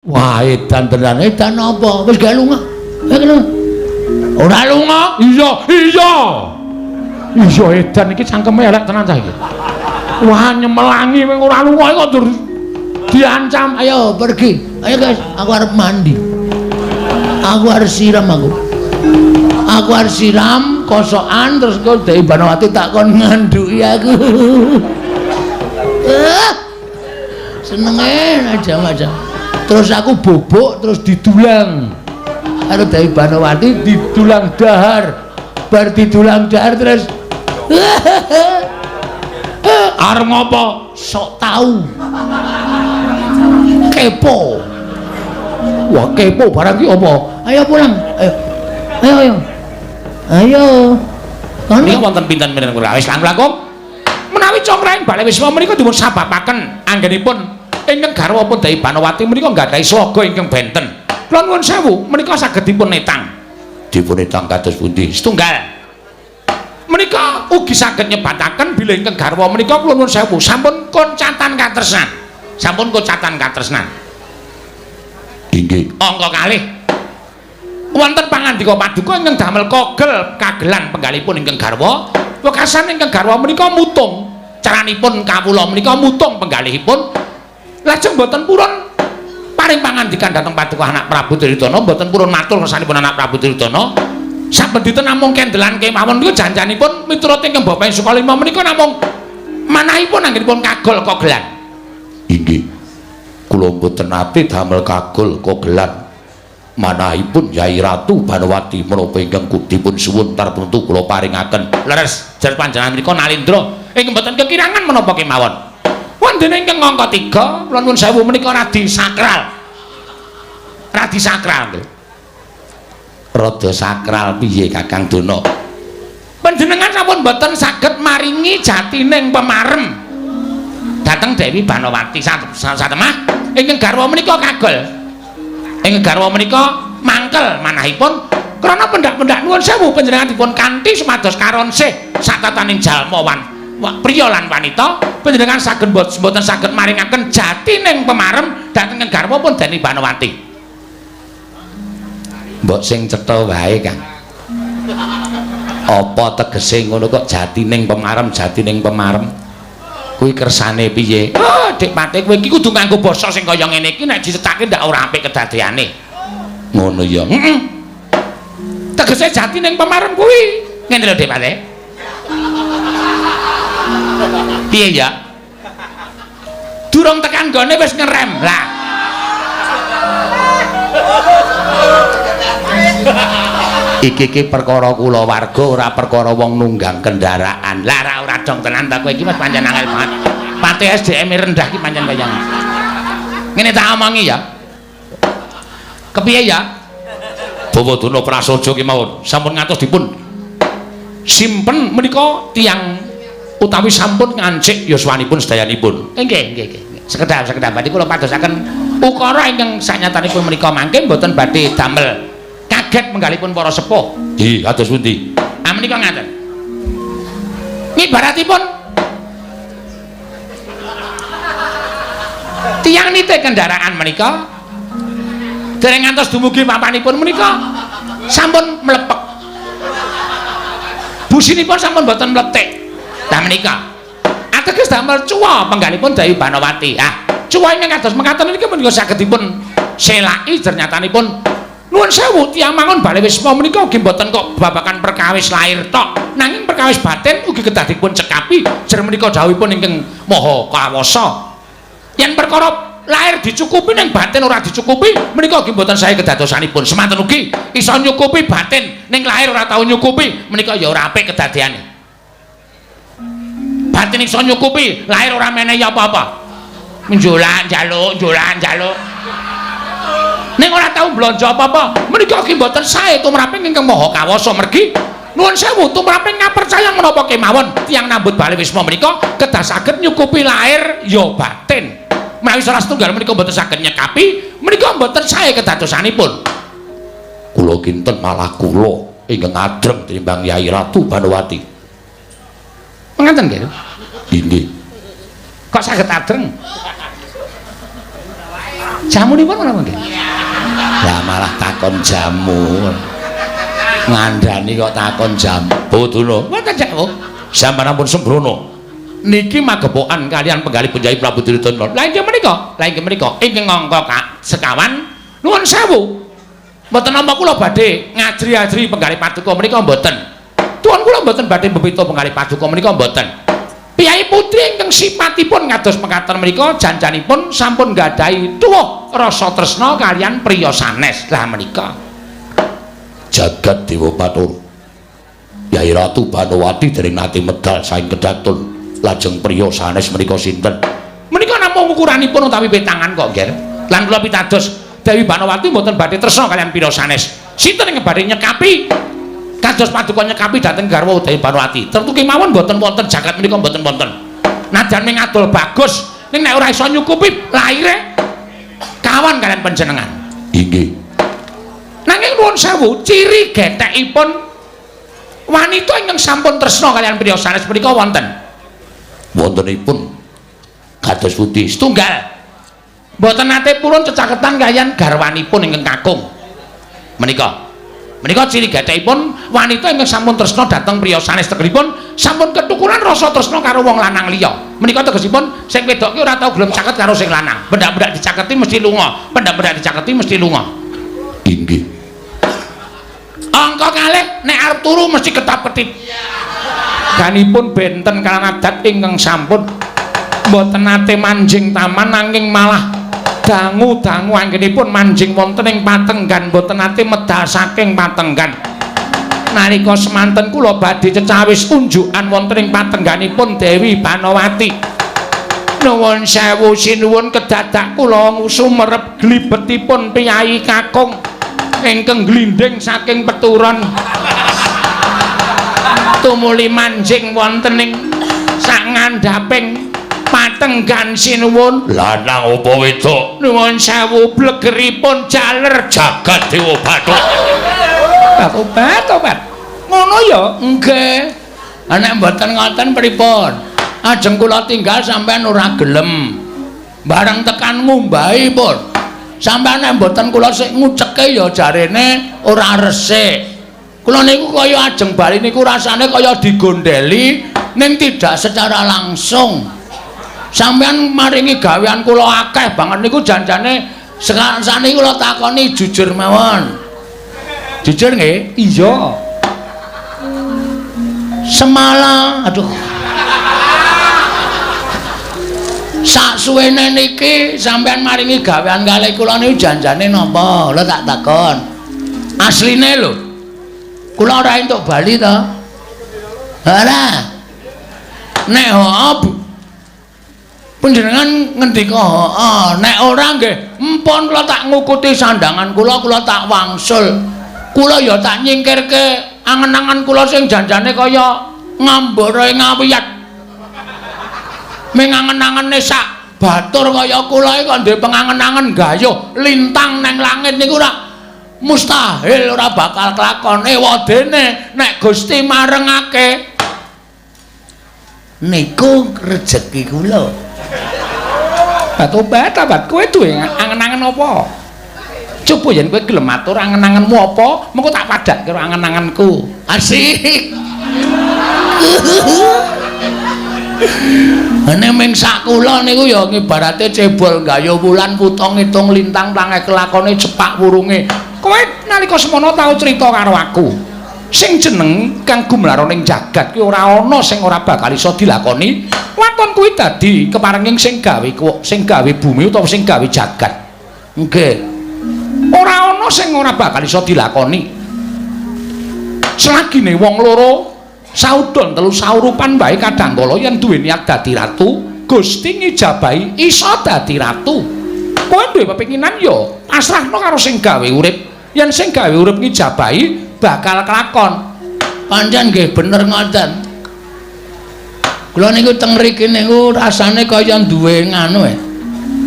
Wah, edan tenan. Edan apa? Wis gak lunga. Ayo lunga. Ora lunga? Iya, iya. Iya edan iki cangkeme elek tenan cah iki. Wah, nyemelangi wong ora lunga kok ndur diancam. Ayo pergi. Ayo guys, aku arep mandi. Aku harus siram aku. Aku harus siram kosokan terus kok Dewi Banowati tak kon ngandhuki aku. Senenge aja-aja. Terus aku bobok terus didulang. Karo Dewi Banowati didulang dahar. Bar didulang dahar terus arep ngopo? Sok tahu. Kepo. Wah, kepo barang ki apa? Ayo pulang. Ayo. Ayo ayo. Ayo. Kono menika wonten pinten pinten kula wis langkung. Menawi congkrahing Bale Wisma menika dipun sababaken anggenipun ingkang garwa pun Dewi Banowati menika nggadahi sloga ingkang benten. Kula nuwun sewu menika saged dipun etang. Dipun etang kados pundi? Setunggal. Menika ugi saged nyebataken bilih ingkang garwa menika kula nuwun sewu sampun koncatan katresnan. Sampun koncatan katresnan. Inggih. Angka kalih wonten pangandika paduka ingkang damel kogel kagelan penggalipun ingkang garwa. Wekasan ingkang garwa menika mutung. Caranipun kawula menika mutung penggalihipun. Lajeng boten purun paring pangandikan dhateng paduka anak Prabu Duryudana, boten purun matur kersanipun anak Prabu Duryudana. Saben dinten namung kendelan kemawon niku janjanipun miturut ingkang Bapak Sukalima menika namung manahipun anggenipun kagol kogelan. Inggih. Kula mboten nate damel kagol kogelan. Manahipun Yai Ratu Banowati menapa ingkang dipun suwun tartemtu kula paringaken. Leres jar panjenengan menika nalindra ingkang mboten kekirangan menapa kemawon. Wonten ingkang angka 3 kula nuwun sewu menika radi sakral. Radi sakral nggih. Rada sakral piye Kakang Dana? Panjenengan sampun mboten saged maringi jatining pemarem dhateng Dewi Banowati satemah ingkang garwa menika kagol. Ingkang garwa menika mangkel manahipun krana pendak-pendak nuwun sewu panjenengan dipun kanthi supados karonsih satataning jalma wan priya lan wanita panjenengan saged mboten saged maringaken jatining pemarem dhateng garwa pun Dewi Banowati. Mbok sing cetha wae Kang. Apa tegese ngono kok jatining pemarem jatining pemarem? Kuwi kersane piye? Oh, Dik Pate kowe iki kudu nganggo basa sing kaya ngene iki nek dicethake ndak ora apik kedadeane. Ngono ya. Heeh. Tegese jatining pemarem kuwi. Ngene lho Dik Pate. Piye ya? Durung tekan gone wis ngerem. Lah. Iki iki perkara kulawarga ora perkara wong nunggang kendaraan. Lah ora dong tenan ta kowe iki wis pancen angel banget. Pate SDM rendah iki pancen kaya ngene. Ngene tak omongi ya. Kepiye ya? Bawadana prasaja kemawon sampun ngantos dipun simpen menika tiyang utawi sampun ngancik yuswanipun sedayanipun. Nggih, nggih, nggih. Sekedap sekedap badhe kula padosaken ukara ingkang sanyatanipun menika mangke mboten badhe damel kaget penggalipun para sepuh. Nggih, kados pundi? Ah menika ngaten. Ngibaratipun tiyang nitih kendaraan menika dereng ngantos dumugi papanipun menika sampun mlepek. Businipun sampun mboten mletik. Lah menika ateges damel cuwa penggalipun Dewi Banowati. Ah, cuwa ingkang kados mekaten niki menika saged dipun selaki jernyatanipun nuwun sewu tiyang mangun Bale Wisma menika ugi mboten kok babagan perkawis lahir tok, nanging perkawis batin ugi kedah dipun cekapi jer menika dawuhipun ingkang Maha Kawasa. Yen perkara lahir dicukupi ning batin ora dicukupi menika ugi mboten sae kedadosanipun. Semanten ugi iso nyukupi batin ning lahir ora tau nyukupi menika ya ora apik kedadeane. Batin iso nyukupi, lahir ora menehi apa-apa. Njolak njaluk, njolak njaluk. Ning ora tau blonjo apa-apa, menika ugi mboten sae tumraping ingkang Maha Kawasa mergi nuwun sewu tumraping ngapercaya menapa kemawon tiyang nambut Bale Wisma menika kedah saged nyukupi lahir ya batin. Menawi salah setunggal menika mboten saged nyekapi, menika mboten sae kedadosanipun. Kula kinten malah kula ingkang adreng tinimbang Yai Ratu Banowati. Mengaten nggih? Inggih. Kok saged adreng? Jamunipun menapa nggih? Lah malah takon jamu. Ngandani kok takon jamu. Boduna. Wonten jamu. Sampeyan ampun sembrono. Niki magepokan kalian penggalih Punjabi Prabu Duryudana. Lah inggih menika, lah inggih menika ingkang angka sekawan nuwun sewu. Mboten nampa kula badhe ngajri-ajri penggalih paduka menika mboten. Tuan kula mboten badhe mbebita penggalih paduka menika mboten. Piyai putri ingkang sipatipun ngados mekaten menika janjanipun sampun nggadahi tuwuh rasa tresna kalian priya sanes. Lah menika Jagat Dewa Bathara. Yai Ratu Banowati dereng nate medal saking kedaton. Lajeng priya sanes menika sinten? Menika namung ukuranipun utawi petangan kok, Ger. Lan kula pitados Dewi Banowati mboten badhe tresna kalian priya sanes. Sinten ingkang badhe nyekapi kados paduka nyekapi dhateng garwa Dewi Banowati? Tentu kemawon mboten wonten jagat menika mboten wonten. Najan ming adol bagus, ning nek ora iso nyukupi laire kawan kalian panjenengan. Inggih. Nanging nuwun sewu, ciri gethekipun wanita ingkang sampun tresna kalian priya sanes menika wonten. Wontenipun kados pundi? Setunggal. Mboten nate purun cecaketan kalian garwanipun ingkang kakung. Menika. Menika ciri gethekipun wanita ingkang sampun tresna dhateng priya sanes, tegesipun sampun ketukulan rasa tresna karo wong lanang liya. Menika tegesipun sing wedok ki ora tau gelem caket karo sing lanang. Bendak-bendak dicaketi mesti lunga, bendak-bendak dicaketi mesti lunga. Inggih. Angka kalih nek arep turu mesti ketap-ketip. Ganipun benten kalian adat ingkang sampun mboten nate manjing taman nanging malah dangu-dangu anggenipun manjing wonten ing patenggan, mboten nate medal saking patenggan. Nalika semanten kula badhe cecawis unjukan wonten ing patengganipun Dewi Banowati. Nuwun sewu sinuwun, kedadak kula sumerep glibetipun piyai kakung ingkang glindhing saking peturon tumuli manjing wonten ing sak ngandhaping patenggan sinuwun. Lanang apa wedok? Nuwun sewu, blegeripun jaler Jagat Dewa Bathara. Obat obat. Ngono ya? Nggih. Nek mboten ngoten pripun? Ajeng kula tinggal sampean ora gelem. Bareng tekan ngumbahi pun. Sampean nek mboten kula sik nguceke ya jarene ora resik. Kula niku kaya ajeng bali niku rasane kaya digondeli ning tidak secara langsung. Sampean maringi gawean kula akeh banget niku janjane sakniki kula takoni jujur mawon. Jujur nggih? Iya. Semalam, aduh. Sak suwene niki sampean maringi gawean kalih kula niku janjane napa? Lho tak takon. Asline lho. Kula ora entuk bali to. Ora. Nek heeh panjenengan ngendika heeh, nek ora nggih empun kula tak ngukuti sandangan kula, kula tak wangsul. Kula ya tak nyingkirke angen-angen kula sing janjane kaya ngambara ing ngawiyat. Ming angen-angene sak batur kaya kula iki kok duwe pengangen-angen gayuh lintang nang langit niku ora mustahil, ora bakal kelakon. Ewadene nek Gusti marengake niku rejeki kula. Obat obat kowe duwe angen-angen apa? Coba yen kowe gelem matur angen-angenmu apa, mengko tak padhak karo angen-angenku. Asik. Nek ming sak kula niku ya ngibarate cebol gayuh wulan puta ngitung lintang tange kelakone cepak wurunge. Kowe nalika semono tau crita karo aku. Sing jeneng kang gumlara ning jagat kuwi ora ana sing ora bakal iso dilakoni. Waton kuwi dadi keparenging sing gawe sing gawe bumi utawa sing gawe jagat. Nggih. Ora ana sing ora bakal iso dilakoni. Selagine wong loro saudon telu saurupan wae kadangkala yen duwe niat dadi ratu, Gusti ngijabahi iso dadi ratu. Kowe duwe pepinginan ya pasrahno karo sing gawe urip. Yen sing gawe urip ngijabahi bakal kelakon. Pancen nggih bener ngoten. Kula niku teng mriki niku rasane kaya duwe nganu e.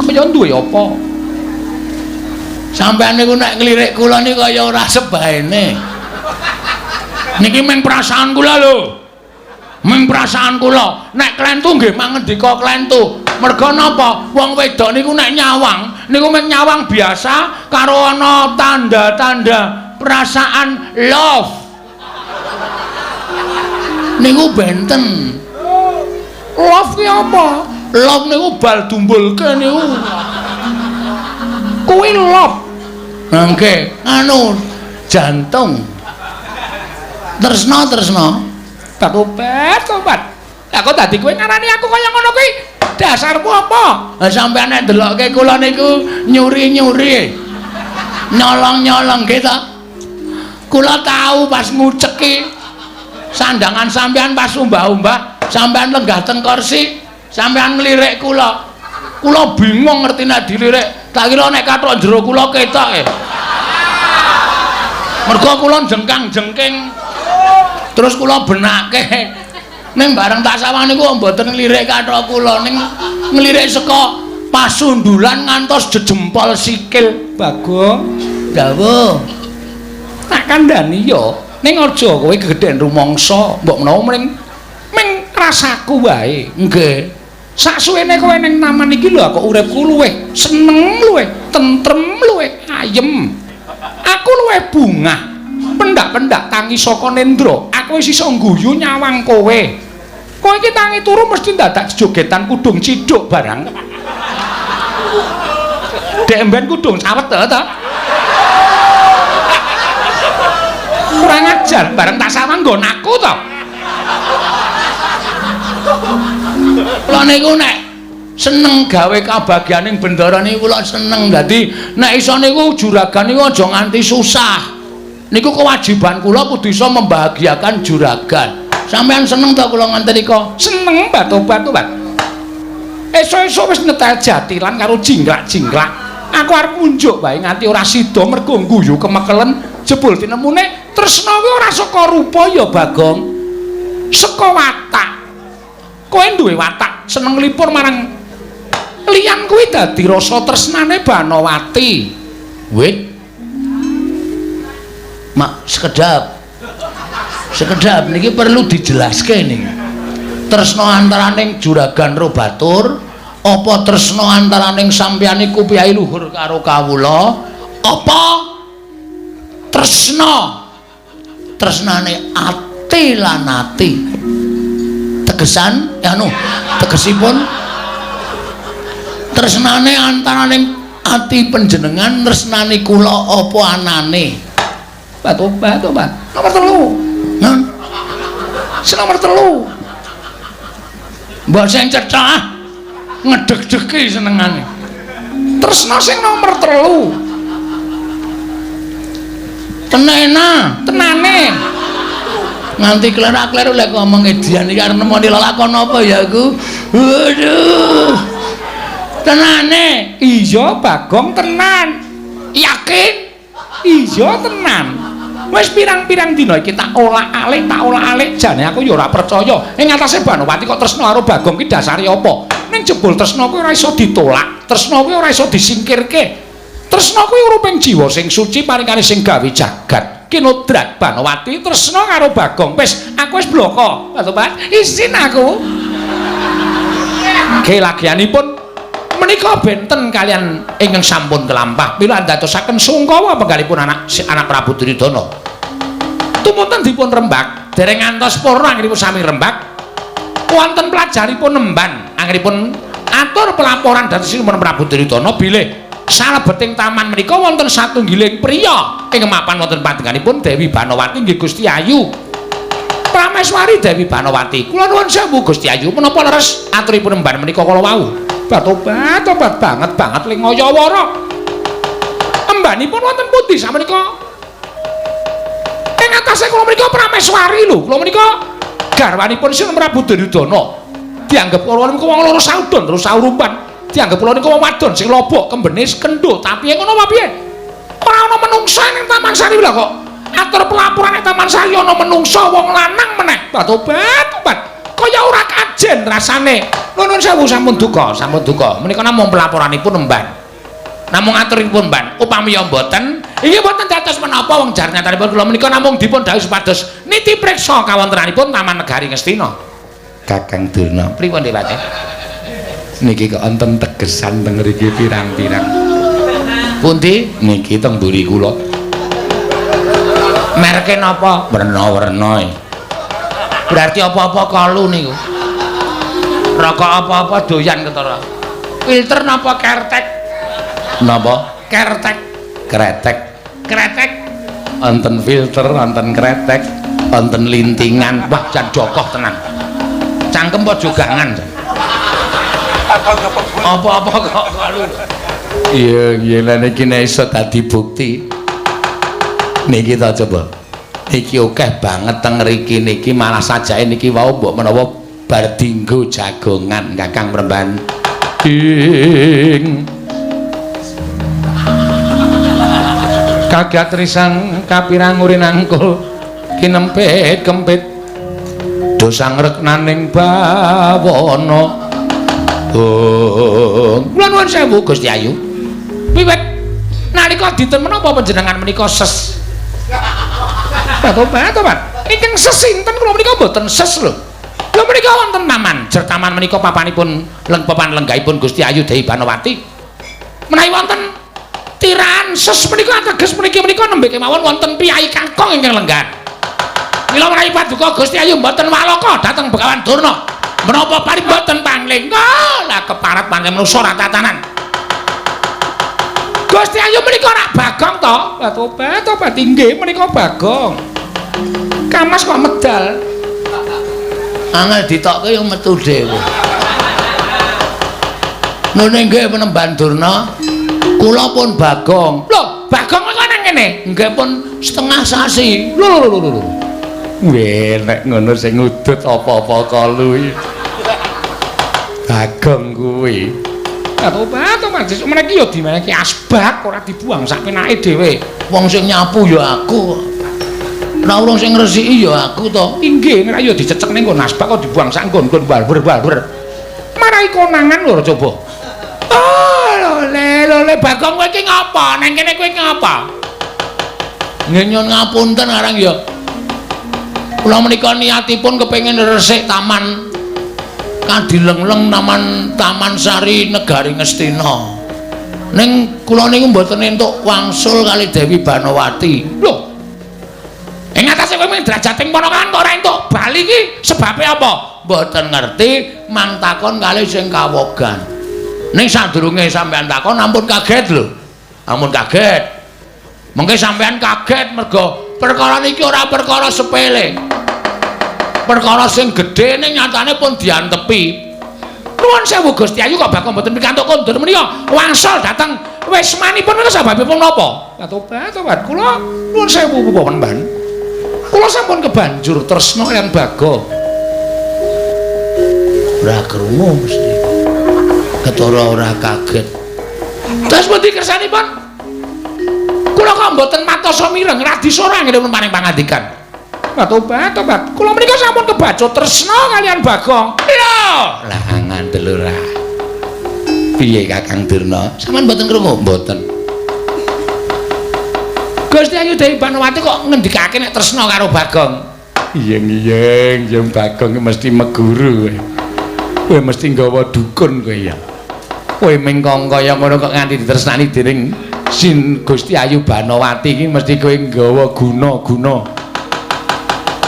Kaya duwe apa? Sampeyan niku nek nglirik kula niku kaya ora sebaene. Niki mung perasaan kula lho. Mung perasaan kula. Nek klentu nggih mangendika klentu. Merga napa? Wong wedok niku nek nyawang, niku mek nyawang biasa karo ana tanda-tanda perasaan love. Niku benten. Love ki apa? Love niku bal dumbulke niku. Kuwi love. Nggih, anu jantung. Tresna tresna. Tobat, tobat. Lah kok dadi kowe ngarani aku kaya ngono kuwi? Dasarmu apa? Lah sampeyan nek ndelokke kula niku nyuri-nyuri. Nyolong-nyolong nggih ta? Kula tahu pas nguceki sandangan sampeyan pas umbah-umbah, sampeyan lenggah teng kursi, sampeyan nglirik kula. Kula bingung ngerti nek dilirik, tak kira nek kathok jero kula ketok e. Mergo kula jengkang-jengking. Terus kula benake. Ning bareng tak sawang niku mboten nglirik kathok kula, ning nglirik saka pasundulan ngantos jejempol sikil. Bagong, dawuh. Tak kandhani ya, ning aja kowe gegedhen rumangsa, mbok menawa mring ming rasaku wae. Nggih. Saksuwene kowe ning taman iki lho kok uripku luwih seneng, luwih tentrem, luwih ayem. Aku luwih bungah. Pendak-pendak tangi saka nendra, aku wis iso ngguyu nyawang kowe. Kowe iki tangi turu mesti dadak jejogetan kudung ciduk barang. Dek mben kudung cawet ta? Kurang ajar, bareng tak sawang nggon aku to. Kula niku nek seneng gawe kabagyaning bendara niku kula seneng. Dadi nek iso niku juragan niku aja nganti susah. Niku kewajiban kula kudu iso membahagiakan juragan. Sampeyan seneng ta kula nganti nika? Seneng batu-batu, Pak. Esuk-esuk wis nyetel jatilan karo jingklak-jingklak. Aku arep unjuk wae nganti ora sida mergo ngguyu kemekelen jebul tinemune tresna kuwi ora saka rupa ya, Bagong. Saka watak. Kowe duwe watak seneng lipur marang liyan kuwi dadi rasa tresnane Banowati. Wit. Mak sekedap. Sekedap niki perlu dijelaske niki. Tresna antaraning juragan ro batur, apa tresna antaraning sampeyan iku piyai luhur karo kawula, apa tresna tresnane ati lan ati. Tegesan anu tegesipun tresnane antaraning ati panjenengan tresnane kula apa anane? Batu-batu, Pak. Nomor 3. Nun. Sing nomor 3. Mbok sing cethah ngedeg-degi senengane. Tresna sing nomor 3. Tenena, tenane. Nganti klerak-kleru lek ngomong edian iki arep nemoni lelakon apa ya aku. Waduh. Tenane. Iya, Bagong tenan. Yakin? Iya tenan. Wis pirang-pirang dina iki tak olak-alik, tak olak-alik jane aku ya ora percaya. Ing atase Banowati kok tresna karo Bagong ki dasare apa? Ning jebul tresna kuwi ora iso ditolak, tresna kuwi ora iso disingkirke. Tresna kuwi uruping jiwa sing suci paringane sing gawe jagat. Kinodrat Banowati tresna karo Bagong. Wis, aku wis bloko. Pak, izin aku. Kelagianipun menika benten kalian ingkang sampun kelampah mila ndadosaken sungkawa penggalipun anak anak Prabu Duryudana. Tumunten dipun rembag dereng ngantos purna anggenipun sami rembag wonten pelajaripun nemban anggenipun atur pelaporan dhateng Sinuwun Prabu Duryudana bilih salebeting taman menika wonten satunggiling priya ing mapan wonten panjenenganipun Dewi Banowati nggih Gusti Ayu. Prameswari Dewi Banowati, kula nuwun sewu Gusti Ayu, menapa leres aturipun nemban menika kala wau? Tobat, tobat banget banget ling ngayawara. Embanipun wonten pundi sakmenika? Ing atase kula menika Prameswari lho. Kula menika garwanipun Sinuwun Prabu Duryudana. Dianggep kula niku wong loro saudon terus saurupan. Dianggep kula niku wong wadon sing lobok kembene kendho, tapi ngono apa piye? Ora ana menungsa ning Taman Sari lho kok. Atur pelaporan ning Taman Sari ana menungsa wong lanang meneh. Tobat, tobat. Kaya ora kajen rasane. Nuwun sewu sampun duka, sampun duka. Menika namung pelaporanipun emban. Namung aturipun emban. Upami ya mboten, inggih mboten dados menapa wong jar nyatanipun kula menika namung dipun dhawuhi supados niti priksa kawontenanipun Taman Negari Ngastina. Kakang Durna, pripun Dewate? Niki kok enten tegesan teng mriki pirang-pirang. Pundi? Niki teng mburi kula. Merke napa? Werna-werna. Berarti apa-apa kalu niku. Rokok apa-apa doyan ketara. Filter napa kertek? Napa? Kertek. Kretek. Kretek. Wonten filter, wonten kretek, wonten lintingan. Wah, jan jokoh tenan. Cangkem apa jogangan? Apa-apa kok kalu. Iya, iya, lha niki nek iso dadi bukti. Niki ta coba. Niki akeh banget teng mriki niki, malah sajake niki wau mbok menawa bar dinggo jagongan Kakang Premban. Ing kagat risang kapirang urinangkul kinempit kempit dosang reknaning bawana. Oh, kula nuwun sewu Gusti Ayu. Wiwit nalika dinten menapa panjenengan menika ses? Tobat. Ingkang ses sinten kula menika mboten ses lho. Lho menika wonten taman, jer taman menika papanipun papan lenggahipun Gusti Ayu Dewi Banowati. Menawi wonten tirahan ses menika ateges mriki menika nembe kemawon wonten piyai kakung ingkang lenggahan. Mila menawi paduka Gusti Ayu mboten waloka dhateng Begawan Durna. Menapa paring mboten panglengga? Lah keparat pancen manusa ora tatanan. Gusti Ayu menika ora Bagong to? Lah tobat tobat inggih menika Bagong. Kamas kok medal. Angel ditokke yo metu dhewe. Nune nggih Penemban Durna, kula pun Bagong. Lho, Bagong kok nang kene? Nggih pun setengah sasi. Lho lho lho lho. Weh, nek ngono sing ngudut apa-apa kalu iki. Bagong kuwi. Tobat tobat meniki yo dimeneki asbak ora dibuang sak penake dhewe. Wong sing nyapu ya aku. Ora urung sing ngresiki ya aku to. Inggih, nek ya dicecek ning nggon asbak kok dibuang sak nggon-nggon balber-balber. Marai konangan lho coba. Oh, lho lho Bagong kowe iki ngapa? Nang kene kowe ngapa? Nggih nyuwun ngapunten arang ya. Kula menika niatipun kepengin resik taman Kadilengleng, taman Taman Sari Negari Ngastina. Ning kula niku mboten entuk wangsul kali Dewi Banowati. Lho. Ing atase kowe mung derajating ponakan kok ora entuk bali iki sebabe apa? Mboten ngerti, mang takon kali sing kawogan. Ning sadurunge sampean takon ampun kaget lho. Ampun kaget. Mengke sampean kaget mergo perkara niki ora perkara sepele. Perkara sing gedhe ning nyatane pun diantepi. Nuwun sewu Gusti Ayu kok bakal mboten pikantuk kondur menika wangsul dhateng wismanipun menika sebabipun napa? Tobat tobat kula nuwun sewu Paman. Kula sampun kebanjur tresna kaliyan Bagong. Ora krungu mesti. Ketara ora kaget. Terus pundi kersanipun? Kula kok mboten matosa mireng radisa ora nggih paring pangandikan. Tobat tobat kula menika sampun kebacut tresna kaliyan Bagong. Lho, lah ngandel ora. Piye Kakang Durna? Sampeyan mboten krungu? Mboten. Gusti Ayu Dewi Banowati kok ngendikake nek tresna karo Bagong? Iyeng-iyeng, yen Bagong mesti meguru kowe. Kowe mesti nggawa dukun kowe ya. Kowe mingkong kaya ngono kok nganti ditresnani dening Sin Gusti Ayu Banowati iki mesti kowe nggawa guna-guna.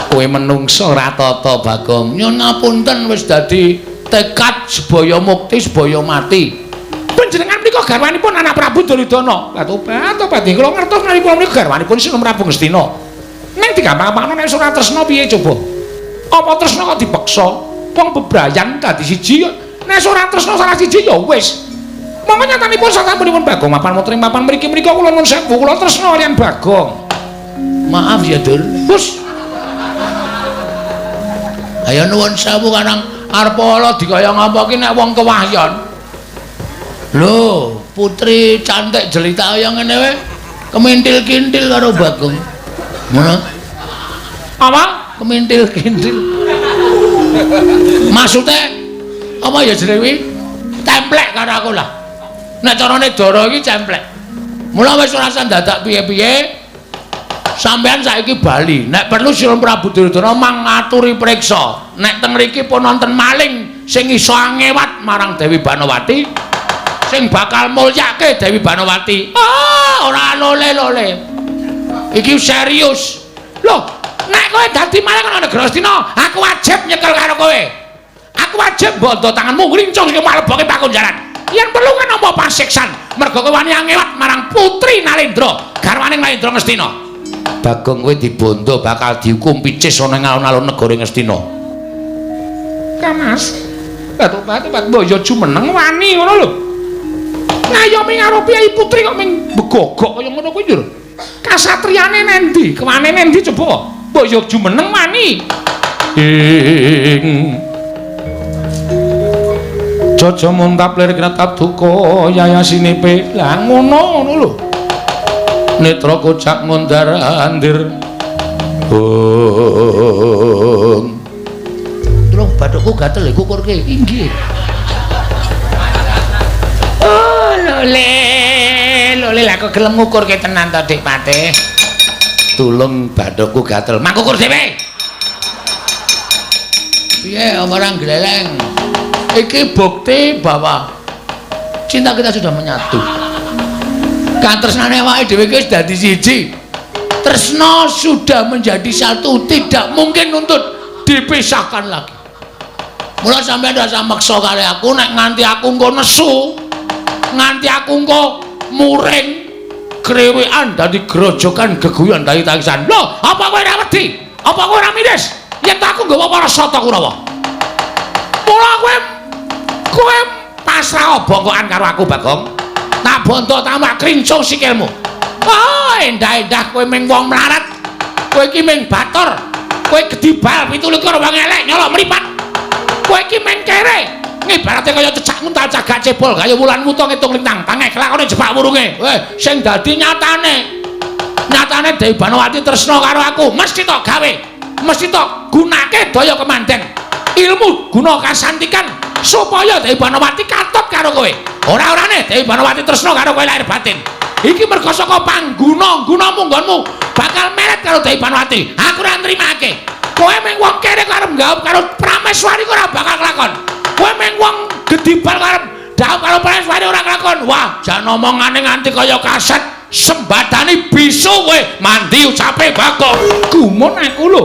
Kowe menungso ora tata Bagong. Nyuwun ngapunten wis dadi tekad sebaya mukti sebaya mati. Panjenengan menika garwanipun anak Prabu Duryudana. Lah tobat tobat kula ngertos menawi kula menika garwanipun Sinun Prabu Ngastina. Ning digampang-gampangno nek ora tresna piye coba? Apa tresna kok dipeksa? Wong bebrayan dadi siji nek ora tresna salah siji ya wis. Monggo nyatanipun sasampunipun Bagong mapan wonten ing papan mriki menika kula nuwun sewu kula tresna kaliyan Bagong. Maaf ya Dur. Hus. Ayo nuwun sewu karang arep ala dikaya ngapa ki nek wong kewahyon. Lho, putri cantik jelita kaya ngene wae kemintil-kintil karo Bagong. Ngono. Apa? Kemintil-kintil. Maksude apa ya jenenge kuwi? Templek karo aku lah. Nek carane dara iki cemplek. Mula wis ora usah dadak piye-piye. Sampeyan saiki bali. Nek perlu Sinun Prabu Duryudana mang ngaturi priksa. Nek teng mriki pun wonten maling sing iso angewat marang Dewi Banowati, sing bakal mulyake Dewi Banowati. Ah, ora lole-lole. Iki serius. Loh, nek kowe dadi maling ana negara Astina, aku wajib nyekel karo kowe. Aku wajib bondo tanganmu ngrincung sing maleboke pakunjaran. Yen perlu kan nampa pasiksan, mergo kowe wani angewat marang Putri Nalendra, garwane Nalendra Ngastina. Bagong kowe dibondo bakal dihukum picis ana ing alun-alun negara Ngastina. Kamas. Batuk-batuk mbok ya jumeneng wani ngono lho. Ngayomi karo Kyai Putri kok ming begogok kaya ngono kuwi lho. Kasatriyane nendi? Kewane nendi coba? Mbok ya jumeneng wani. Ing Jaja muntap lir kretap duka yayasinipe. Lah ngono ngono lho. Netra kocak ngundar andir. Bung. Tulung bathukku gatel lho kukurke. Inggih. Oh, lole, lole lah kok gelem ngukurke tenan to, Dik Patih. Tulung bathukku gatel. Mangkukur dhewe. Piye ora gleleng? Iki bukti bahwa cinta kita sudah menyatu. Katresnane awake dhewe iki wis dadi siji. Tresna sudah menjadi satu, tidak mungkin untuk dipisahkan lagi. Mula sampeyan ora usah meksa karo aku nek nganti aku engko nesu, nganti aku engko muring krewekan dadi grojokan geguyon dadi tangisan. Lho, apa kowe ora wedi? Apa kowe ora miris? Yen aku nggawa para sata Kurawa. Mula kowe pasrah bongkokan karo aku, Bagong. Tak bonto tamak krincung sikilmu. Oh, endah-endah kowe ming wong mlarat. Kowe iki ming bator. Kowe gedibal 27 wong elek nyolok mripat. Kowe iki ming kere. Ngibarate kaya cecak nguntal cagak cebol kaya wulan wuta ngitung lintang. Pangeh kelakone jebak wurunge. Weh, sing dadi nyatane. Nyatane Dewi Banowati tresna karo aku, mesti tok gawe. Mesti tok gunake daya kemanden. Ilmu guna kasantikan supaya Dewi Banowati katut karo kowe. Ora-orane Dewi Banowati tresna karo kowe lahir batin. Iki mergo saka pangguna-gunamu nggonmu bakal meret karo Dewi Banowati. Aku ora nrimake. Kowe mung wong kere karo nggawep karo Prameswari ora bakal kelakon. Kowe mung wong gedibal karo dhawuh karo Prameswari ora kelakon. Wah, jan omongane nganti kaya kaset sembadani bisu kowe mandi ucape Bagong. Gumun aku lho.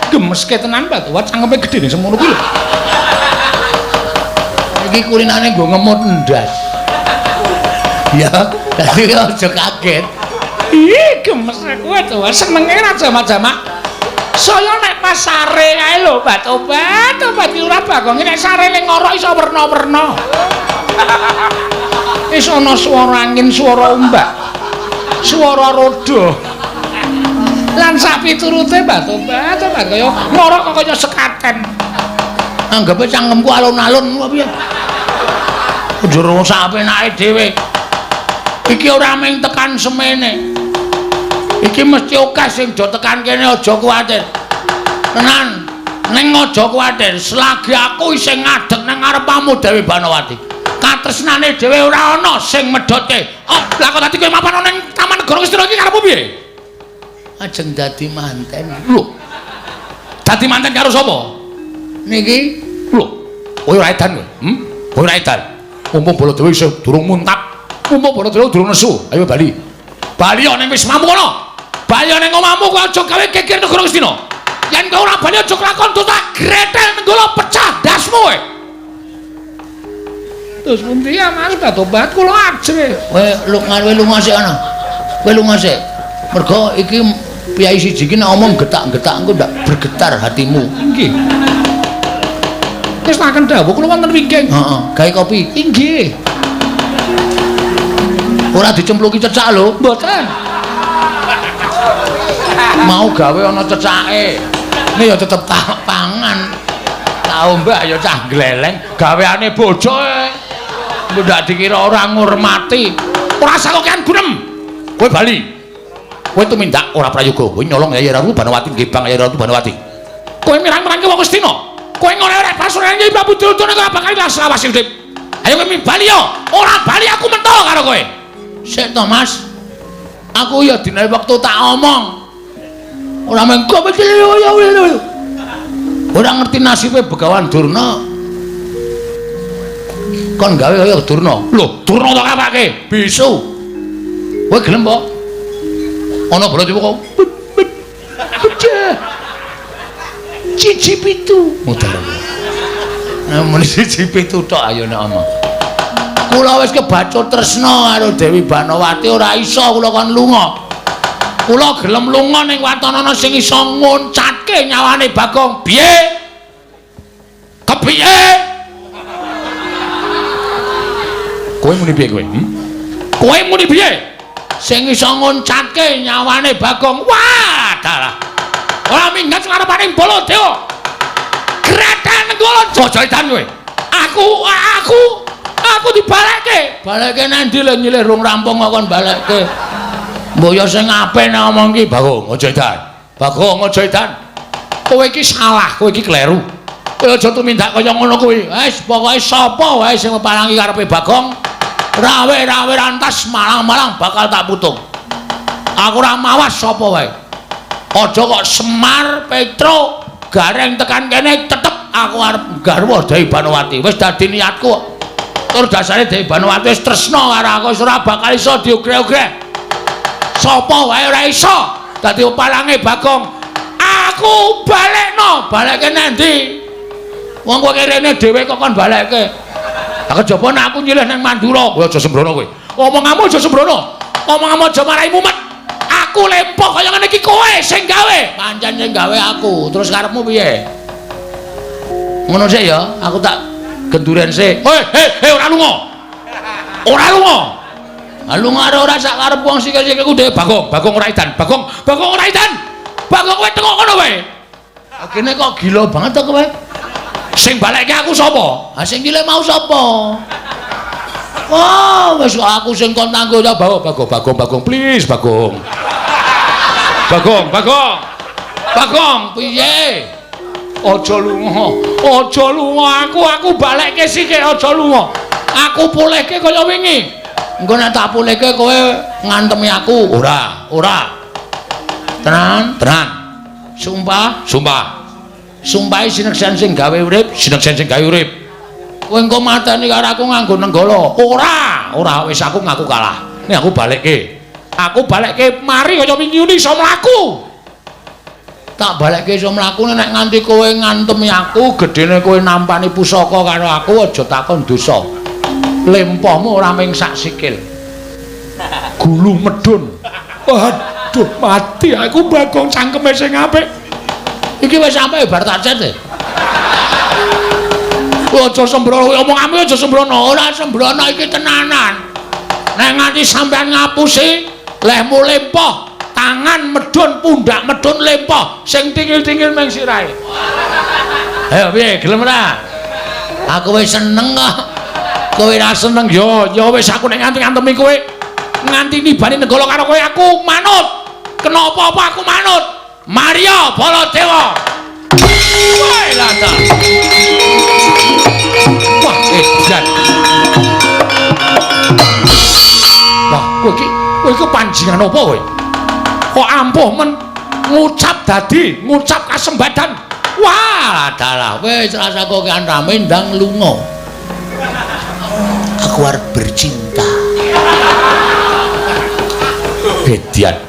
Gemeske tenan Batuwa cangkeme gedhe ning semono kuwi lho. Iki kulinane nggo ngemut ndas. Ya, dadi aja kaget. Ih, gemes aku Batuwa senenge ra jamak-jamak. Saya nek pas sare kae lho Batobat, obat iki ora Bagong nek sare ning ngorok iso werna-werna. Iso ana swara angin, swara ombak, swara roda. Lan sapiturute Batobat, obat kaya ngorok kok kaya sekaten. Anggepe cangkemku alun-alun apa piye? Njero sapenake dhewe. Iki ora mung tekan semene. Iki mesti akeh sing do tekan kene, aja kuwatir. Tenan, ning aja kuwatir, selagi aku isih ngadeg nang ngarepamu Dewi Banowati. Katresnane dhewe ora ana sing medhotke. Oh, lah kok dadi kowe mapan ning Taman Negara Ngastina iki karepmu piye? Ajeng dadi manten. Lho. Dadi manten karo sapa? Niki lho, kowe ora edan kowe. Kowe ora edan. Mumpung Baladewa isih durung muntap, mumpung Baladewa durung nesu, ayo bali. Bali ana ning wismamu kono. Bali ana ning omahmu kowe aja gawe geger negara Ngastina. Yen kowe ora bali aja kelakon tak gretel nenggala pecah ndasmu kowe. Terus pundi ya Mas Batobat kula ajre. Kowe lunga lunga sik ana. Kowe lunga sik. Mergo iki piyai siji iki nek omong getak-getak engko ndak bergetar hatimu. Nggih. Wis makan dawuh kula wonten wingking. Heeh, gawe kopi. Inggih. Ora dicempluki cecak lho. Mboten. Mau gawe ana cecake. Ini ya tetep tak pangan. Tak ombak ya cah gleleng gaweane bojoe. Engko ndak dikira ora ngurmati. Ora usah kokean gunem. Kowe bali. Kowe tumindak ora prayoga. Kowe nyolong Yai Ratu Banowati nggih Bang Yai Ratu Banowati. Kowe mirang-mirangke wong Ngastina. Kowe ngorek-orek pasuran Kyai Prabu Duryudana ora bakal ilang lawas urip. Ayo kowe bali yo. Ora bali aku mentol karo kowe. Sik to, Mas. Aku ya dinae wektu tak omong. Ora mengko. Ora ngerti nasibe Begawan Durna. Kon gawe kaya Durna. Lho, Durna tak apake? Bisu. Kowe gelem po? Ana Baladewa kok. Pecah. Cici pitu. Mutar. Nah, muni siji pitu tok ayo nek omong. Kula wis kebacut tresna karo Dewi Banowati ora iso kula kon lunga. Kula gelem lunga ning watonana sing iso nguncatke nyawane Bagong. Piye? Kepiye? Kowe muni piye kowe? Kowe muni piye? Sing iso nguncatke nyawane Bagong. Wah, dalah. Ora minggat ngarepaning Baladewa. Gratan Nenggala aja edan kowe. Aku dibalekke. Balekke nang ndi le nyilih rung rampung kok kon balekke. Mbok ya sing apik nek omong ki Bagong aja edan. Bagong aja edan. Kowe iki salah, kowe iki kleru. Kowe aja tumindak kaya ngono kuwi. Wis pokoke sapa wae sing meparangi karepe Bagong, rawe-rawe rantas malang-malang bakal tak putung. Aku ora mawas sapa wae. Aja kok Semar, Petro, Gareng tekan kene tetep aku arep garwa Dewi Banowati. Wis dadi niatku. Tur dasare Dewi Banowati wis tresna karo aku, wis ora bakal iso diogreh-ogreh. Sapa wae ora iso dadi palange Bagong. Aku balekno, balekke nang ndi? Wong kowe rene dhewe kok kon balekke. Ha kejaba nek aku nyilih nang Mandura, kowe aja sembrono kowe. Omonganmu aja sembrono. Omonganmu aja marai mumet. Aku lempoh kaya ngene iki kowe sing gawe. Pancen sing gawe aku. Terus karepmu piye? Ngono sik ya, aku tak genduren sik. Hei, hei, hei, ora lunga. Ora lunga. Ha lunga ora sak karep wong sikil-sikilku dhewe. Bagong, Bagong ora edan. Bagong, Bagong ora edan. Bagong kowe tengok kono kowe. Kene kok gila banget to kowe. Sing balekke aku sapa? Ha sing gile mau sapa? Wah, wis aku sing kon tanggo ya Bagong, Bagong, Bagong, Bagong, please Bagong. Bagong, Bagong. Bagong, piye? Aja lunga. Aja lunga aku balekke sithik aja lunga. Aku pulihke kaya wingi. Engko nek tak pulihke kowe ngantemi aku. Ora, ora. Tenan, tenan. Sumpah, sumpah. Sumpahe sineksen sing gawe urip, sineksen sing gawe urip. Kowe engko mateni karo aku nganggo nenggala. Ora, ora wis aku ngaku kalah. Nek aku balekke. Aku balekke mari kaya wingi iso mlaku. Tak balekke iso mlaku nek nganti kowe ngantemi aku, gedene kowe nampani pusaka karo aku aja takon dosa. Lempohmu ora ming sak sikil. Gulu medun. Waduh, mati aku Bagong cangkeme sing apik. Iki wis sampe bar tak cet e. Aja sembrono, omonganmu aja sembrono. Ora sembrono iki tenanan. Nek nganti sampean ngapusi, lehmu lempoh, tangan medun, pundak medun lempoh, sing tingil-tingil ming sirahe. Ayo piye, gelem ora? Aku wis seneng kok. Kowe ora seneng ya, ya wis aku nek nganti ngantemi kowe, nganti nibani Nenggala karo kowe aku manut. Kena apa-apa aku manut. Maria Baladewa. Woi lata. Wah, edan. Wah, kowe iki panjingan apa kowe? Kok ampuh men ngucap dadi, ngucap kasembadan. Wah, dalah wis rasa kokean rame ndang lunga. Aku arep bercinta. Bedian.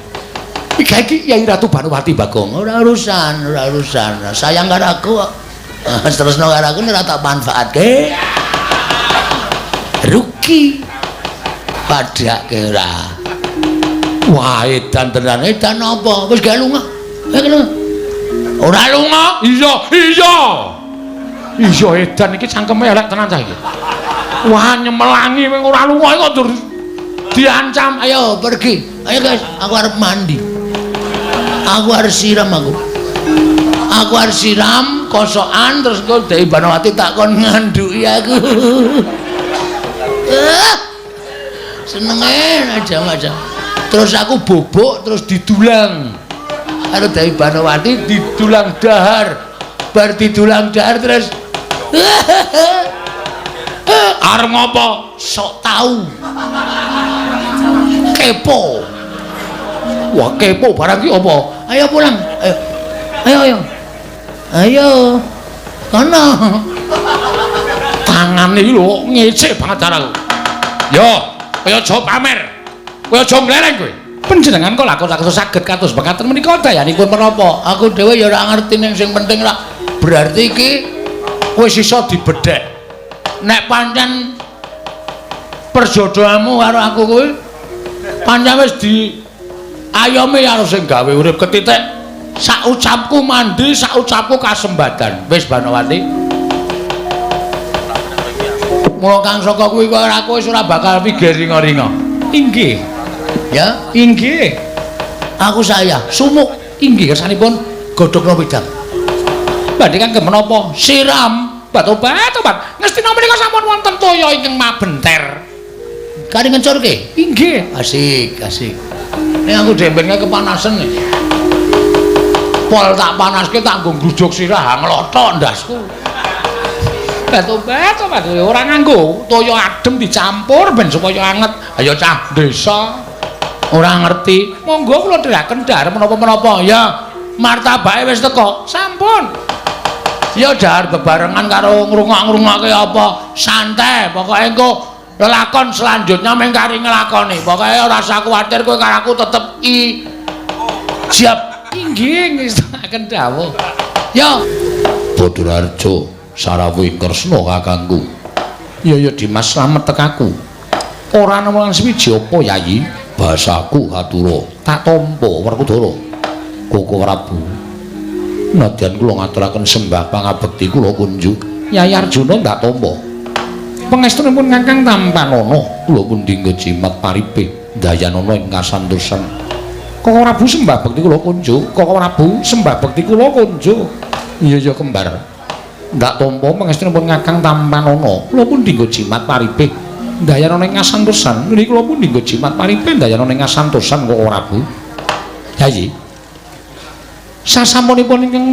Iki Kyai Ratu Banowati Bagong. Ora urusan, ora urusan. Sayang karo aku kok. Terusno karo aku ora tak manfaatke. Rugi. Padhake ora. Wah, edan tenan. Edan apa? Wis gawe lunga. Ayo lunga. Ora lunga? Iya, iya. Iya edan iki cangkeme elek tenan cah iki. Wah, nyemelangi wong ora lunga kok diancam. Ayo pergi. Ayo guys, aku arep mandi. Aku harus siram aku. Aku harus siram kosokan terus kok Dewi Banowati tak kon ngandhuki aku. Senenge aja-aja. Terus aku bobok terus didulang. Karo Dewi Banowati didulang dahar. Bar didulang dahar terus arep ngopo? Sok tahu. Kepo. Wah, kepo barang ki apa? Ayo pulang. Ayo. Ayo, ayo. Ayo. Kono. Tangane iki lho ngecek banget aku. Yo, kowe aja pamer. Kowe aja ngleleng kowe. Panjenengan kok lakon lakon saged kados mekaten menika dayanipun menapa? Aku dhewe ya ora ngerti ning sing penting lah berarti iki wis iso dibedhek. Nek pancen perjodohanmu karo aku kuwi pancen wis di ayome karo sing gawe urip ketitik. Sak ucapku mandi, sak ucapku kasembadan. Wis Banowati. Mula Kang Saka kuwi karo aku wis ora bakal pikir ringa-ringa. Inggih. Ya, inggih. Aku saya sumuk inggih kersanipun godhogna wedang. Badhe kangge menapa? Siram obat-obat. Ngestina menika sampun wonten toya ingkang mabenter. Kari ngencurke? Inggih. Asik, asik. Nek aku dembenge kepanasan nih. Pol tak panaske tak nggo nggrujug sirah nglothok ndasku. Obat-obat ora nganggo toya adem dicampur ben supaya anget. Ayo cah desa ora ngerti. Monggo kula dherekaken dhahar menapa-menapa. Ya, martabake wis teko. Sampun. Ya dhahar bebarengan karo ngrungok-ngrungokke apa. Santai, pokoke engko lelakon selanjutnya mung kari nglakoni. Pokoke ora usah kuwatir kowe karo aku tetep i siap. Inggih ngestakaken dawuh. Ya. Badararjo sarawuh Kresna kakangku. Ya ya Dimas slamet tekaku. Ora ana lan suwiji apa Yayi? Basaku katura tak tampa Werkudara. Koko Prabu. Nadyan kula ngaturaken sembah pangabekti kula kunjuk. Yayi Arjuna ndak tampa. Pangestunipun Kakang tampanana kula pundi nggo jimat paripe dayanana ing kasantosan. Koko Prabu sembah bekti kula kunjuk. Koko Prabu sembah bekti kula kunjuk. Iya ya kembar. Ndak tampa pangestunipun Kakang tampanana kula pundi nggo jimat paripe dayanana ing kasantosan. Niki kula pundi nggo jimat paripe dayanana ing kasantosan Koko Prabu. Yayi. Sasampunipun ingkang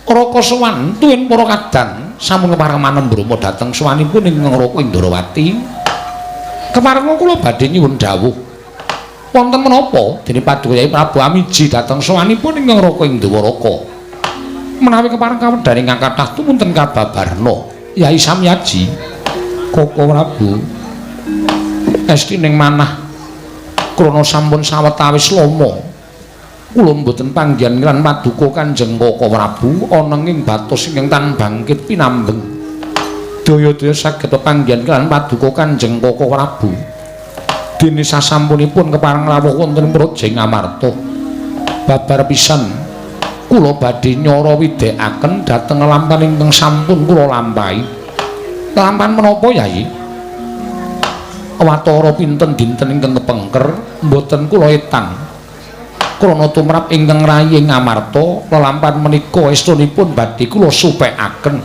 Raka sowan tuwin para kadang sampun kepareng manembrama dhateng sowanipun ingkang Raka Indrawati. Keparenga kula badhe nyuwun dawuh. Wonten menapa dene Paduka Yai Prabu Amiji dhateng sowanipun ingkang Raka Indrawaka. Menawi kepareng kawedhane ingkang kathah tumunten kababarna Yai Samyaji. Koko Prabu esti ning manah krana sampun sawetawis lama kula mboten panggihan lan paduka Kanjeng Koko Prabu ana ing batos ingkang tan bangkit pinambeng. Daya-daya saged pepanggihan lan paduka Kanjeng Koko Prabu. Dene sasampunipun kepareng rawuh wonten Praja Ngamarta. Babar pisan kula badhe nyara widhekaken dhateng lampahan ingkang sampun kula lampahi. Lampahan menapa Yai? Watara pinten dinten ingkang kepengker mboten kula etang. Krana tumrap ingkang rayi Ngamarta lelampahan menika estunipun badhe kula supekaken.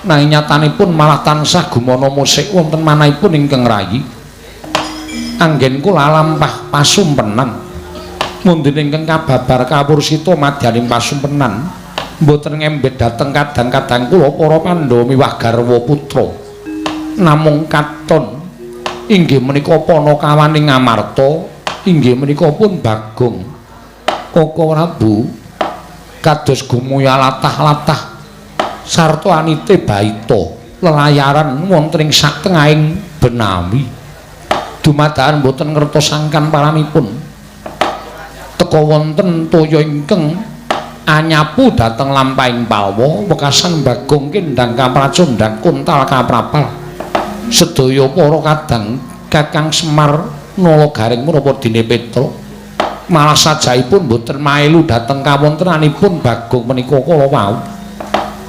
Nanging nyatanipun malah tansah gumana musik wonten manahipun ingkang rayi. Anggen kula lampah pasumpenan. Mundine ingkang kababar kawursita madyaning pasumpenan mboten ngembet dhateng kadang-kadang kula para Pandhawa miwah garwa putra. Namung katon inggih menika panakawaning Ngamarta, inggih menika pun Bagong. Koko Prabu kados gumuya latah-latah sarta anite baita lelayaran wonten ing satengahing benawi. Dumadakan mboten ngertos sangkan paranipun. Teka wonten toya ingkang anyapu dhateng lampahing palwa wekasan Bagong kendhang kapracondhang kuntal kaprapal. Sedaya para kadang Kakang Semar Nala Garing menapa dene Petruk malah sajaipun mboten maelu dhateng kawontenanipun Bagong menika kala wau.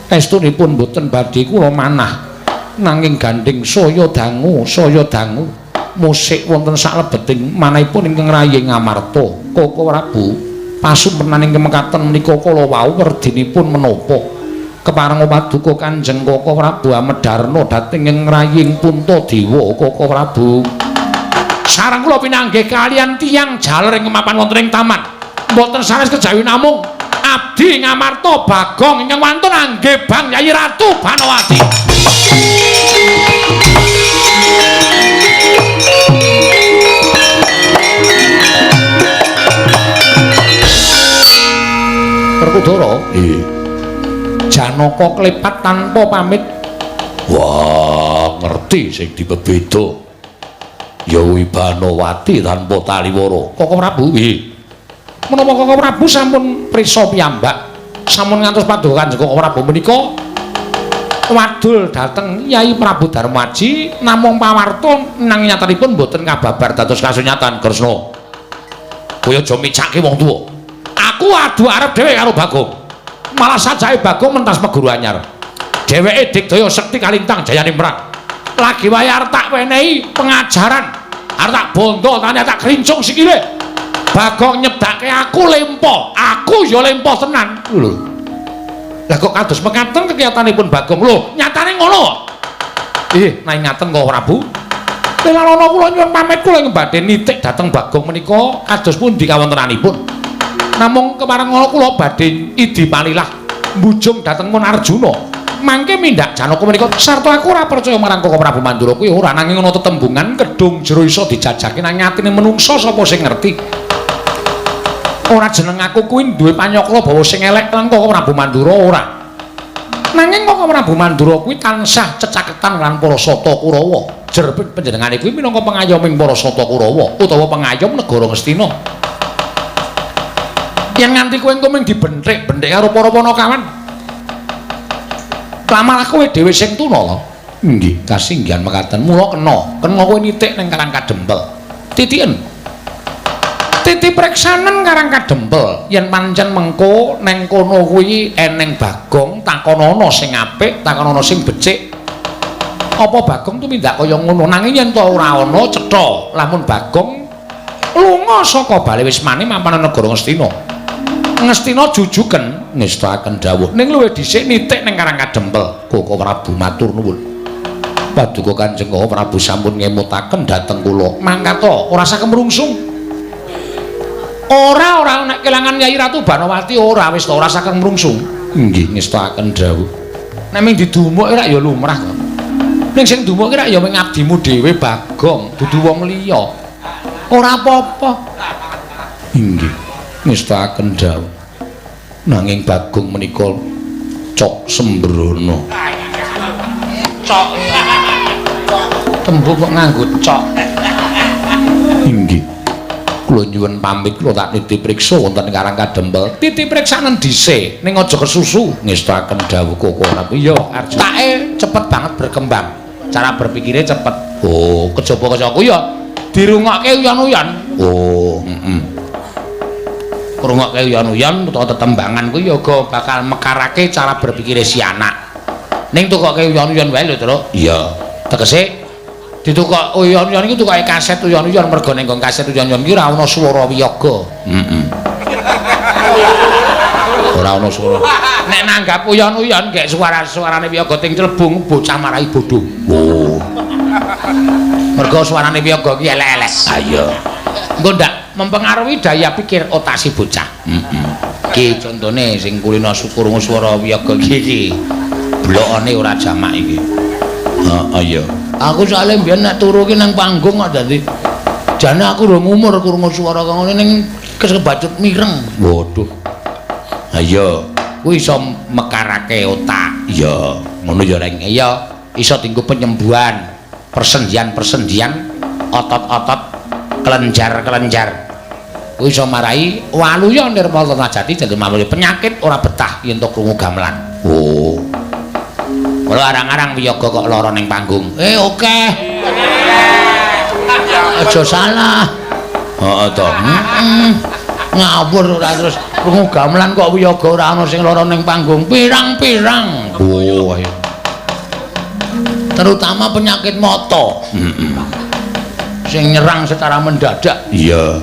Estunipun mboten badhe kula manah nanging gandheng saya dangu musik wonten saklebeting manahipun ingkang rayi Ngamarta. Koko Prabu pasumpenan ingkang mekaten menika kala wau werdinipun menapa? Kepareng paduka Kanjeng Koko Prabu amedarna dhateng ing raying Puntadewa. Koko Prabu sareng kula pinanggih kaliyan tiyang jaler ing mapan wonten ing taman. Mboten sanes kejawi namung abdi Ngamarta Bagong ingkang wantun anggih Bang Yayi Ratu Banowati. Werkudara, nggih. Janaka klepat tanpa pamit. Wah, ngerti sing dipebeda. Ya kuwi Banowati tanpa taliwara. Koko Prabu, nggih. Menapa Koko Prabu sampun prisa piyambak, sampun ngantos paduka Kanjeng Koko Prabu menika wadul dhateng Yai Prabu Darmaji namung pawarta nanging nyatanipun mboten kababar dados kasunyatan Kresna. Kowe aja micake wong tuwa. Aku adu arep dhewe karo Bagong. Malah sajake Bagong mentas meguru anyar. Dheweke digdaya sekti kalintang jayane mrang. Lagi wae arep tak wenehi pengajaran. Arep tak bondo tane tak krincung sikile. Bagong nyedake aku lempo. Aku ya lempo tenan. Lho. Lah kok kados mekaten kekiyatanipun Bagong? Lho, nyatane ngono. Nek ngaten kok Prabu. Lelana kula nyuwun pamit kula ing badhe nitik dhateng Bagong menika kados pundi kawontenanipun. Namung kepareng ngono kula badhe idi palilah mbujung dhateng Mun Arjuna. Mangke mindak Janaka menika sarta aku ora percaya marang Koko Prabu Mandura kuwi ora nanging ana tetembungan kedung jero iso dijajake nang atine menungsa sapa sing ngerti. Ora jeneng aku kuwi duwe panyokla bawa sing elek lan Koko Prabu Mandura ora. Nanging Koko Prabu Mandura kuwi tansah cecaketan lan para Sata Kurawa. Jer panjenengane kuwi minangka pengayoming para Sata Kurawa utawa pengayom negara Ngastina. Yen nganti kowe engko mung dibenthik-benthik karo para panakawan. Malah kowe dhewe sing tuna lho. Nggih, kasinggihan mekaten. Mula kena, kena kowe nitik ning Karang Kadempel. Titiken. Titi preksanen Karang Kadempel. Yen pancen mengko neng kono kuwi eneng Bagong, takonono sing apik, takonono sing becik. Apa Bagong tumindak kaya ngono? Nanging yen to ora ana cetha, lamun Bagong lunga saka bale wismane mapan negara Ngastina. Ngastina jujuken ngestakaken dawuh ning luwih dhisik nitik ning Karang Kadempel. Koko Prabu matur nuwun. Paduka Kanjeng Koko Prabu sampun ngemutaken dhateng kula. Mangkat ora usah kemrungsung. Ora ora nek kelangan Yai Ratu Banowati ora wis to ora usah kemrungsung. Nggih ngestakaken dawuh. Nek mung didumuk ora ya lumrah to. Ning sing dumuk ki rak ya mung abdimu dhewe Bagong, dudu wong liya. Ora apa-apa. Inggih ngestakaken dawuh. Nanging Bagong menika cok sembrono. Cok. Tembung kok nganggo cok. Inggih. Kula nyuwun pamit kula tak niti priksa wonten Karang Kadempel. Titi priksanen dhisik ning aja kesusu. Ngestakaken dawuh Koko Prabu. Iya, Arjuna. Cepet banget berkembang. Cara berpikirnya cepet. Oh, kejaba kaya aku ya dirungokke uyan-uyan. Oh, heeh. Ngrungokke uyan-uyan utawa tetembangan kuwi ya uga bakal mekarake cara berpikire si anak. Ning tukoke uyan-uyan wae lho, Truk. Iya. Tegese ditukok uyan-uyan iki tukoke kaset uyan-uyan mergo ning kaset uyan-uyan iki ora ana swara wiyaga. Heeh. Ora ana swara. Nek nanggap uyan-uyan gek suara-suarane wiyaga ting clebung bocah marai bodho. Oh. Mergo suarane wiyaga iki elek-elek. Ha iya. Engko ndak mempengaruhi daya pikir otak si bocah. Heeh. Iki contone sing kulino syukur swara wiyaga iki. Blokane ora jamak iki. Heeh iya. Aku soalé mbiyen nek turu ki nang panggung kok dadi jane aku rong umur krungu swara kaya ngene ning kebacut mireng. Waduh. Ha iya, kuwi iso mekarake otak. Iya, ngono ya Reng. Iya, iso dienggo penyembuhan persendian-persendian otot-otot kelenjar-kelenjar. Kuwi iso marai waluya nirmala najati dadi mamuli penyakit ora betah yen to krungu gamelan. Oh. Ora arang-arang wiyaga kok lara ning panggung. Oke. Aja salah. Heeh to. Heeh. Ngawur ora terus krungu gamelan kok wiyaga ora ana sing lara ning panggung. Pirang-pirang. Oh, ayo. Terutama penyakit mata. Heeh. Sing nyerang secara mendadak. Iya.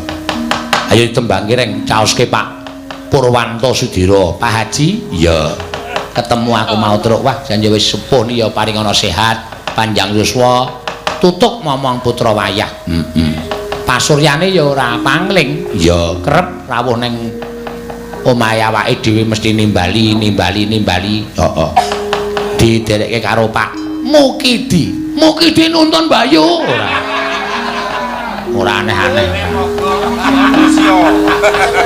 Ayo ditembangke reng caoske Pak Purwanto Sudira. Pak Haji? Iya. Ketemu aku mau truk. Wah, jan wis sepuh ya paring ana sehat, panjang yuswa, tutuk momong putra wayah. Heeh. Pasuryane ya ora pangling. Iya, kerep rawuh ning omahe awake dhewe mesti nimbali, nimbali, nimbali. Heeh. Diderekke karo Pak Mukidi. Mukidi nuntun Bayu ora. Ora aneh-aneh.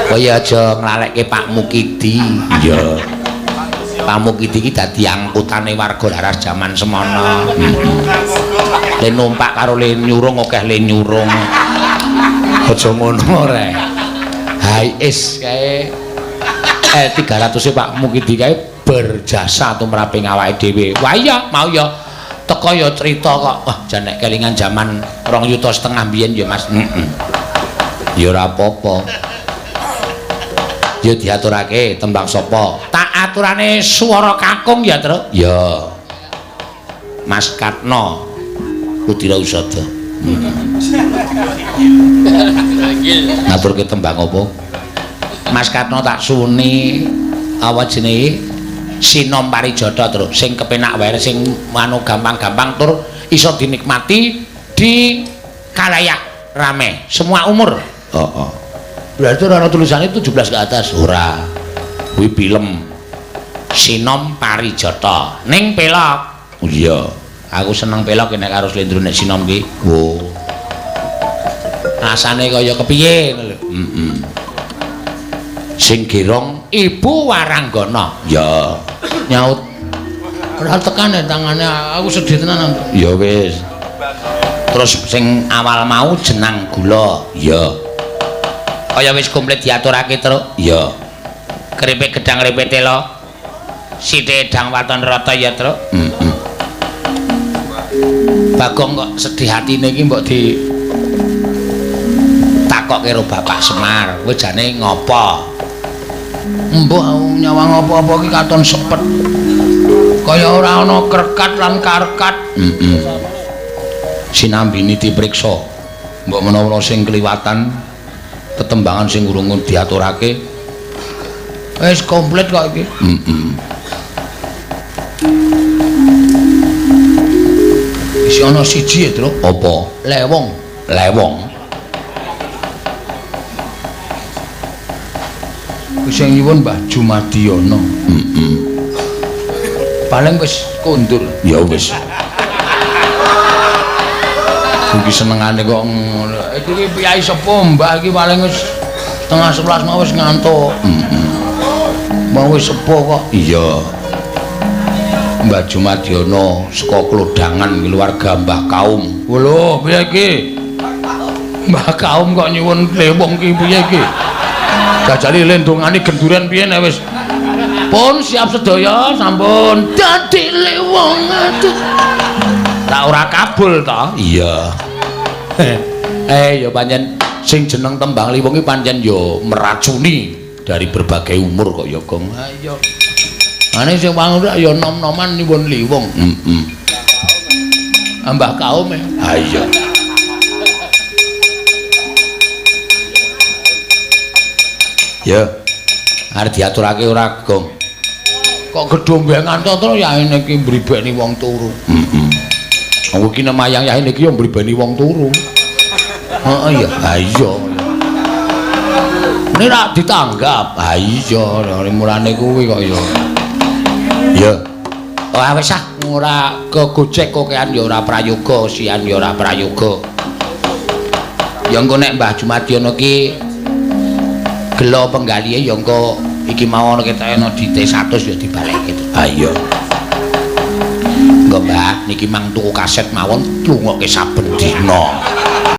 Kowe aja nglalekke Pak Mukidi. Iya. Pamukidi iki dadi angkutane warga laras jaman semono. Le numpak karo le nyurung akeh le nyurung. Aja ngono rek. Hai is kae 300 Pak Mukidi kae berjasa tumrape awake dhewe. Wah iya, mau ya teko ya cerita kok. Wah, jan nek kelingan jaman 2,5 yuta mbiyen ya Mas. Heeh. Ya ora apa-apa. Ya diaturake tembang sapa? Tak aturane swara kakung ya, Truk. Ya. Mas Katno Kudira Usada. Ngaturke tembang apa? Mas Katno tak suwuni apa jenenge? Sinom Parijata, Truk. Sing kepenak wae, sing anu gampang-gampang tur iso dinikmati di kalayak rame, semua umur. Heeh. Berarti ora ana tulisane 17 ke atas. Ora. Kuwi film Sinom Parijata ning pelok. Oh iya. Aku seneng pelok nek karo slendro nek sinom ki. Oh. Rasane kaya kepiye ngono lho. Heeh. Sing gerong Ibu Waranggana. Ya. Nyaut. Ora tekane tangane, aku sedih tenan. Ya wis. Terus sing awal mau jenang gula. Ya. Kaya wis komplit diaturake, Truk. Ya. Keripik gedang keripik telo. Sithik edang waton rata ya, Truk. Heeh. Bagong kok sedih hatine iki mbok di takokke karo Bapak Semar. Kowe jane ngopo? Mbah aku nyawang apa-apa iki katon sepet. Kaya ora ana krekat lan karkat. Heeh. Sinambini dipriksa. Mbok menawa sing kliwatan tetembangan sing urung diaturake. Wis komplit kok iki. Heeh. Wis ana siji ya, Truk. Apa? Lewong. Lewong. Wis sing nyuwun Mbah Jumadiono. Heeh. Paling wis kondur. Ya wis. Iki senengane kok ngono. Iki ki piyai sepuh Mbah iki paling wis 10:30 mau wis ngantuk. Heeh. Mau wis sepuh kok. Iya. Mbah Jumadiono saka Klodangan keluarga Mbah Kaum. Lho, piye iki? Mbah Kaum kok nyuwun lewong ki piye iki? Jajali lendongane genduren piye nek wis. Pun siap sedaya sampun dadi lewong aduh. Tak ora kabul ta? Iya. Ya pancen sing jeneng tembang liwong iki pancen ya meracuni dari berbagai umur kok ya, Gong. Ha iya. Ane sing wangun ya nom-noman nyuwun liwong. Heeh. Mbah Kaum e. Ha iya. Ya. Arep diaturake ora, Gong? Kok gedombengan to, Tru, yaene iki mbribeni wong turu. Heeh. Aku iki nemayang yaene iki ya mbribeni wong turu. Heeh ya. Ha iya. Ini rak ditanggap. Ha iya, mulane kuwi kok ya. Ya. Oh wis ah, ora kegojek kokean ya ora prayoga, sian ya ora prayoga. Ya engko nek Mbah Jumadiono ki gelo penggalihe ya engko iki mau ana ketoke ana dite 100 ya dibalekke. Ha iya. Engko Mbah niki mang tuku kaset mawon lungokke saben dina.